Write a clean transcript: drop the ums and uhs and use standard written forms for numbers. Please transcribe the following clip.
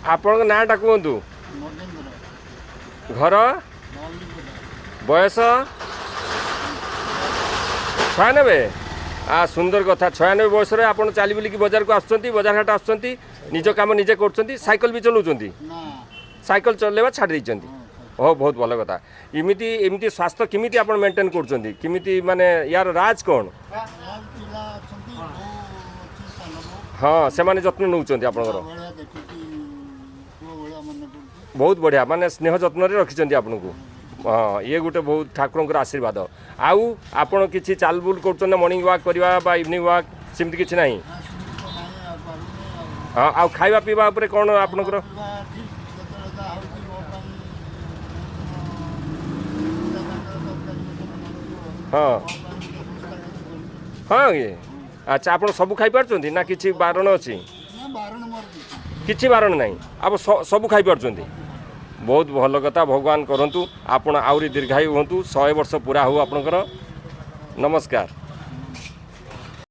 ଆପଣଙ୍କ ନାଁଟା କୁହନ୍ତୁ। ନଗେନ୍ଦ୍ର। ଘର? ବାଉଳିପଦା। ବୟସ 96। ସୁନ୍ଦର କଥା। 96 ବୟସରେ ଆପଣ ଚାଲି ବୁଲିକି ବଜାରକୁ ଆସୁଛନ୍ତି, ବଜାର ହାଟ ଆସୁଛନ୍ତି, ନିଜ କାମ ନିଜେ କରୁଛନ୍ତି, ସାଇକେଲ ବି ଚଲାଉଛନ୍ତି? ନା। ସାଇକେଲ ଚଲେଇବା ଛାଡ଼ି ଦେଇଛନ୍ତି? ହଉ, ବହୁତ ଭଲ କଥା। ଏମିତି ଏମିତି ସ୍ୱାସ୍ଥ୍ୟ କେମିତି ଆପଣ ମେଣ୍ଟେନ୍ କରୁଛନ୍ତି? କେମିତି, ମାନେ ୟାର ରାଜ କ'ଣ? ଆଉ ପିଲା ଅଛନ୍ତି, ବୋଉ ଅଛି, ସାନ ବୋଉ। ହଁ, ସେମାନେ ଯତ୍ନ ନେଉଛନ୍ତି ଆପଣଙ୍କର? ଭଳିଆ ଦେଖୁଛି, ପୁଅ ଭଳିଆ ମନେ କରୁଛି। ବହୁତ ବଢ଼ିଆ, ମାନେ ସ୍ନେହ ଯତ୍ନରେ ରଖିଛନ୍ତି ଆପଣଙ୍କୁ। ହଁ, ଇଏ ଗୋଟେ ବହୁତ ଠାକୁରଙ୍କର ଆଶୀର୍ବାଦ। ଆଉ ଆପଣ କିଛି ଚାଲବୁଲ କରୁଛନ୍ତି ନା, ମର୍ଣ୍ଣିଂ ୱାକ୍ କରିବା ବା ଇଭିନିଂ ୱାକ୍, ସେମିତି କିଛି ନାହିଁ? ନା, ସେମିତି ତ ନାହିଁ, ଆଉ ପାରୁନି ଆଉ। ହଁ, ଆଉ ଖାଇବା ପିଇବା ଉପରେ କ'ଣ ଆପଣଙ୍କର? ପିଇବା ଠିକ୍, ଯେତେବେଳେ ଯାହା ହେଉଛି ମୋ ପାଇଁ, ତରକାରୀ ପତ୍ର ନଥିବ, ମୋ ପାଇଁ ବ୍ୟବସ୍ଥା କିଛି କରୁଛି। ହଁ କି? ଆଚ୍ଛା, ଆପଣ ସବୁ ଖାଇପାରୁଛନ୍ତି ନା କିଛି ବାରଣ ଅଛି? ନା, ବାରଣ ମୋର କିଛି। କିଛି ବାରଣ ନାହିଁ, ଆପଣ ସବୁ ଖାଇପାରୁଛନ୍ତି। ବହୁତ ଭଲ କଥା। ଭଗବାନ କରନ୍ତୁ ଆପଣ ଆହୁରି ଦୀର୍ଘାୟୁ ହୁଅନ୍ତୁ, 100 ବର୍ଷ ପୁରା ହଉ ଆପଣଙ୍କର। ନମସ୍କାର।